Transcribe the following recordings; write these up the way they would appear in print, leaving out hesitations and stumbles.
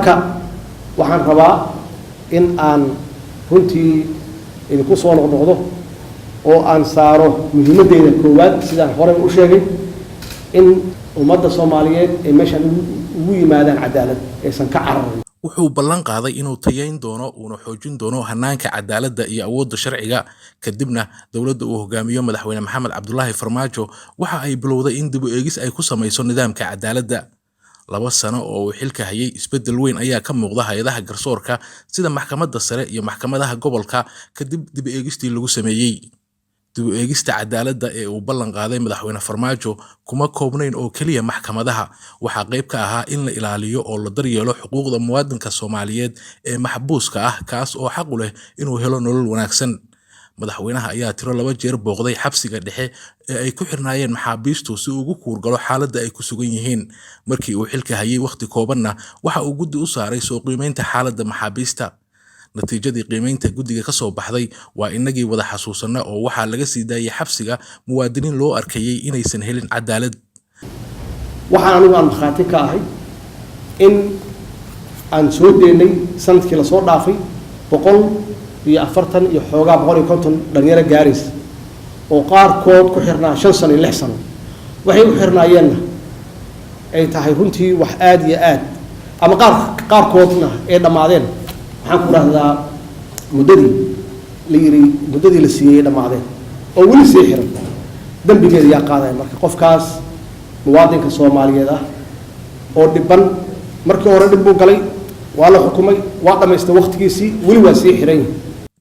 Marka waxaan rabaa in aan runtii idinku soo noqnoqdo oo aan saaro muhiimadeyda koowaad, sidaan horey u sheegay, in ummadda Soomaaliyeed ay meeshaan ugu yimaadaan cadaalad, aysan ka cararin. Wuxuu ballan qaaday inuu tayayn doono uuna xoojin doono hanaanka cadaaladda iyo awoodda sharciga. Kadibna dowladda uu hogaamiyo Madaxweyne Maxamed Cabdulaahi Farmaajo waxa ay bilowday in dib u eegis ay ku samayso nidaamka cadaaladda. 2 sano oo uu xilka hayay, isbeddel weyn ayaa ka muuqda hay-adaha garsoorka, sida maxkamadda sare iyo maxkamadaha gobolka, kadib dib u eegistii lagu sameeyey. Dib u eegista cadaaladda ee uu ballan qaaday Madaxweyne Farmaajo kuma koobnayn oo keliya maxkamadaha. Waxaa qayb ka ahaa in la ilaaliyo oo la daryeelo xuquuqda muwaadinka Soomaaliyeed ee maxbuuska ah, kaas oo xaq u leh inuu helo nolol wanaagsan. Madaxweynaha ayaa tiro 2 jeer booqday xabsiga dhexe ee ay ku xirnaayeen maxaabiistu si uu ugu kuurgalo xaaladda ay ku sugan yihiin. Markii uu xilka hayay wakhti koobanna, waxa uu guddi u saaray soo qiimeynta xaaladda maxaabiista. Natiijadii qiimeynta guddiga ka soo baxday waa inagii wada xasuusanna, oo waxaa laga sii daayay xabsiga muwaadiniin loo arkayay inaysan helin cadaalad. Waxaan anigu aan markhaati ka ahay in aan soo deynay sanadkii lasoo dhaafay 140 iyo xoogaa, 150 dhalinyaro gaarays oo qaarkood ku xirnaa 5 sano iyo 6 sano. Waxay u xirnaayeenna ay tahay runtii wax aada iyo aad, ama qaarkoodna ay dhammaadeen, maxaan ku rahdaa, muddadii la yiri, muddadii la siiyey ay dhammaadeen oo weli sii xiran. Dembigeeda yaa qaadaya? Marka qofkaas muwaadinka Soomaaliyeed ah oo dhiban, markii hore dhib buu galay, waa la xukumay, waa dhammaystay waqtigiisii, weli waa sii xiran yahay.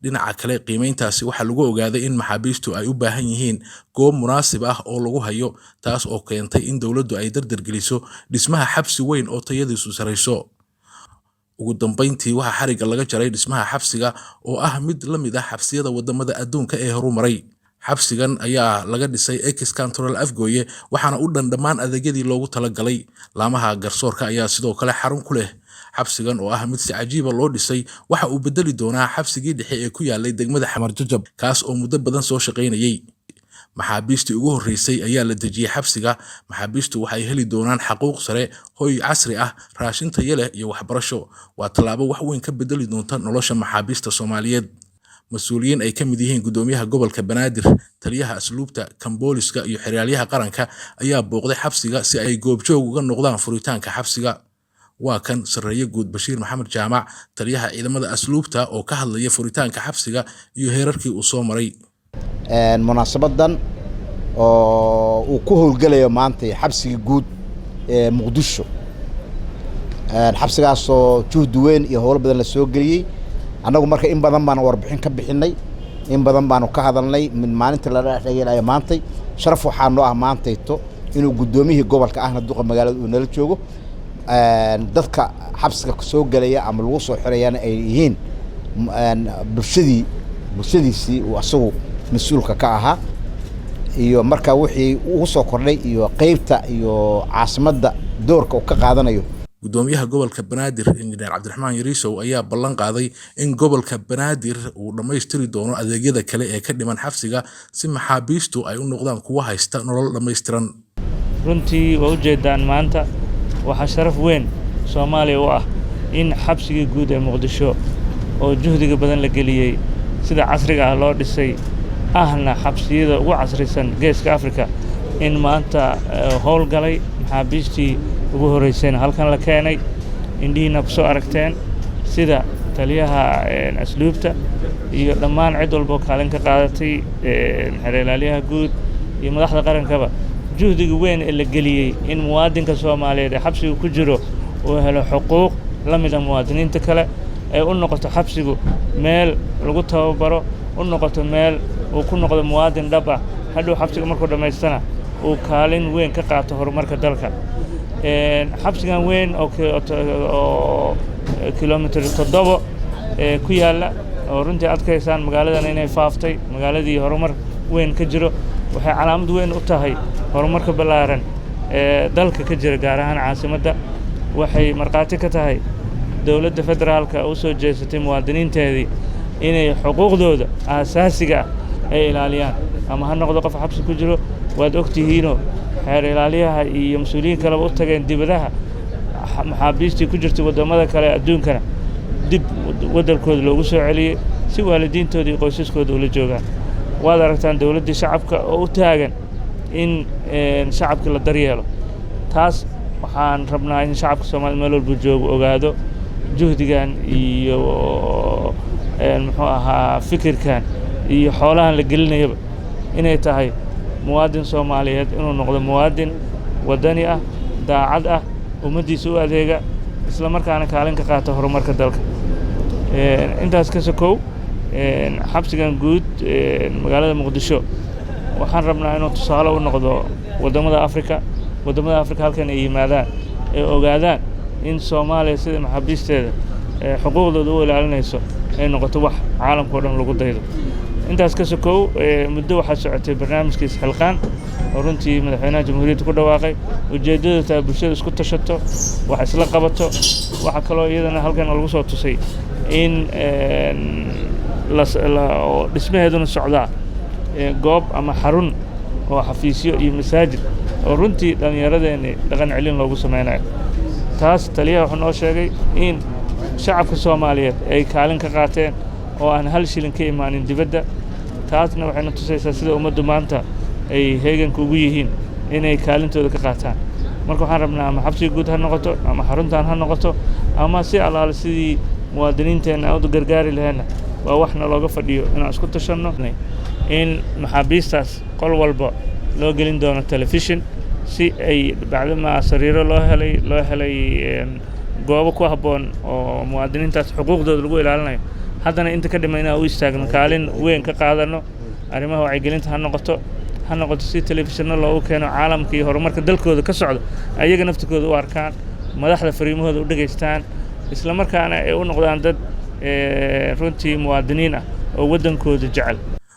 Dhinaca kale, qiimeyntaasi waxaa lagu ogaaday in maxaabiistu ay u baahan yihiin goob munaasib ah oo lagu hayo, taas oo keentay in dowladdu ay dardargeliso dhismaha xabsi weyn oo tayadiisu sarayso. Ugu dambeyntii, waxaa xarigga laga jaray dhismaha xabsiga oo ah mid la mid ah xabsiyada wadamada adduunka ee horumaray. Xabsigan ayaa laga dhisay Ex Control Afgooye, waxaana u dhan dhammaan adeegyadii loogu talagalay. Laamaha garsoorka ayaa sidoo kale xarun ku leh. Xabsigan oo ah mid si cajiiba loo dhisay waxa uu bedeli doonaa xabsigii dhexe ee ku yaalay degmada Xamar Jajab, kaas oo muddo badan soo shaqaynayay. Maxaabiistii ugu horreysay ayaa la dejiyey xabsiga. Maxaabiistu waxay heli doonaan xaquuq sare, hoy casri ah, raashin tayo leh iyo waxbarasho. Waa tallaabo wax weyn ka bedeli doonta nolosha maxaabiista Soomaaliyeed. Mas-uuliyiin ay ka mid yihiin gudoomiyaha gobolka Banaadir, taliyaha asluubta, kan booliska iyo xeraalyaha qaranka ayaa booqday xabsiga si ay goobjoog uga noqdaan furitaanka xabsiga. Waa kan Sarreeye Guud Bashiir Maxamed Jaamac, taliyaha ciidamada asluubta, oo ka hadlaya furitaanka xabsiga iyo heerarkii uu soo maray. Munaasabadan oo uu ku howlgelayo maanta xabsiga guud ee Muqdisho, xabsigaasoo juhdi weyn iyo howlo badan la soo geliyey. Annagu marka in badan baanu warbixin ka bixinay, in badan baanu ka hadalnay min maalinta la dhexdhegelayo. Maantay sharaf waxaa noo ah maantayto inuu guddoomiyihii gobolka ahna duqa magaalada uu nala joogo. Dadka xabsiga soo gelaya ama lagu soo xirayana ay yihiin bulshadii, bulshadiisii uu asagu mas-uulka ka ahaa, iyo marka wixii ugu soo kordhay iyo qeybta iyo caasimadda doorka uu ka qaadanayo. Gudoomiyaha gobolka Banaadir, Injineer Cabdiraxmaan Yariisow, ayaa ballan qaaday in gobolka Banaadir uu dhammaystiri doono adeegyada kale ee ka dhiman xabsiga, si maxaabiistu ay u noqdaan kuwo haysta nolol dhammaystiran. Runtii waa ujeedaan, maanta waxaa sharaf weyn Soomaaliya u ah in xabsigii guud ee Muqdisho oo juhdiga badan la geliyey, sida casriga ah loo dhisay, ahna xabsiyada ugu casrisan Geeska Afrika, in maanta howlgalay. Maxaabiistii ugu horreysayna halkan la keenay, indhihiina ku soo aragteen, sida taliyaha asluubta iyo dhammaan cid walboo kaalin ka qaadatay, xeer ilaaliyaha guud iyo madaxda qarankaba, juhdiga weyn ee la geliyey in muwaadinka Soomaaliyeed ee xabsiga ku jiro uu helo xuquuq la mida muwaadiniinta kale, ee u noqoto xabsigu meel lagu tababaro, u noqoto meel uu ku noqdo muwaadin dhab ah, hadhow xabsiga markuu dhammaystana uu kaalin weyn ka qaato horumarka dalka. Xabsigan weyn oo kilomitr 7 ee ku yaalla, oo runtii adkaysaan magaaladan inay faaftay, magaaladii horumar weyn ka jiro, waxay calaamad weyn u tahay horumarka ballaaran ee dalka ka jira, gaar ahaan caasimadda. Waxay markhaati ka tahay dowladda federaalka u soo jeesatay muwaadiniinteedii inay xuquuqdooda aasaasiga ah ay ilaaliyaan, ama ha noqdo qof xabsi ku jiro. Waad ogtihiinoo xeer ilaaliyaha iyo mas-uuliyiin kaleba u tageen dibadaha. Maxaabiistii ku jirtay waddamada kale adduunkana dib waddankooda loogu soo celiyey si waalidiintooda iyo qoysaskooda ula joogaan. Waad aragtaan dowladdii shacabka oo u taagan in shacabkii la daryeelo. Taas waxaan rabnaa in shacabka Soomaalida meel walba joogo ogaado juhdigan iyo muxuu ahaa fikirkan iyo xoolahan la gelinayaba inay tahay muwaadin Soomaaliyeed inuu noqdo muwaadin waddani ah, daacad ah, ummaddiisa u adeega, isla markaana kaalin ka qaata horumarka dalka. Intaas ka sokow, xabsigan guud magaalada Muqdisho waxaan rabnaa inuu tusaale u noqdo waddamada Afrika. Waddamada Afrika halkan ay yimaadaan ay ogaadaan in Soomaaliya sida maxaabiisteeda xuquuqdooda u ilaalinayso ay noqoto wax caalamka oo dhan lagu daydo. Intaas ka sokow, muddo waxaa socotay barnaamijka Isxilqaan oo runtii madaxweynaha jamhuuriyadda ku dhawaaqay, ujeeddadu tahay bulshada isku tashato, wax isla qabato. Waxaa kaloo iyadana halkan lagu soo tusay in oo dhismaheeduna socdaa goob ama xarun oo xafiisyo iyo masaajid oo runtii dhallinyaradeenni dhaqan celin loogu sameynayo. Taas taliyaha wuxuu noo sheegay in shacabka Soomaaliyeed ay kaalin ka qaateen oo aan hal shilin ka imaanin dibadda. Taasna waxayna tusaysaa sida ummaddu maanta ay heeganka ugu yihiin inay kaalintooda ka qaataan. Marka waxaan rabnaa ama xabsiga guud ha noqoto ama xaruntan ha noqoto ama si allaale sidii muwaadiniinteenna aan u gargaari laheenna, waa waxna looga fadhiyo inaan isku tashanno in maxaabiistaas qol walba loo gelin doono telefishin si ay bacdama sariiro loo helay goobo ku habboon oo muwaadiniintaas xuquuqdooda lagu ilaalinayo. Haddana inta ka dhima inaan u istaagno, kaalin weyn ka qaadano arrimaha wacyigelinta ha noqoto si telefishinno loogu keeno caalamka iyo horumarka dalkooda ka socda, ayaga naftikooda u arkaan, madaxda fariimahooda u dhegaystaan, isla markaana ay u noqdaan dad runtii muwaadiniin ah oo waddankooda jecel.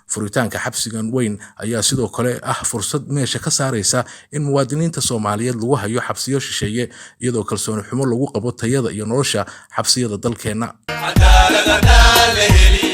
Furitaanka xabsigan weyn ayaa sidoo kale ah fursad meesha ka saaraysa in muwaadiniinta Soomaaliyeed lagu hayo xabsiyo shisheeye, iyadoo kalsooni xumo lagu qabo tayada iyo nolosha xabsiyada dalkeenna. Cadaalad haddaan la helin.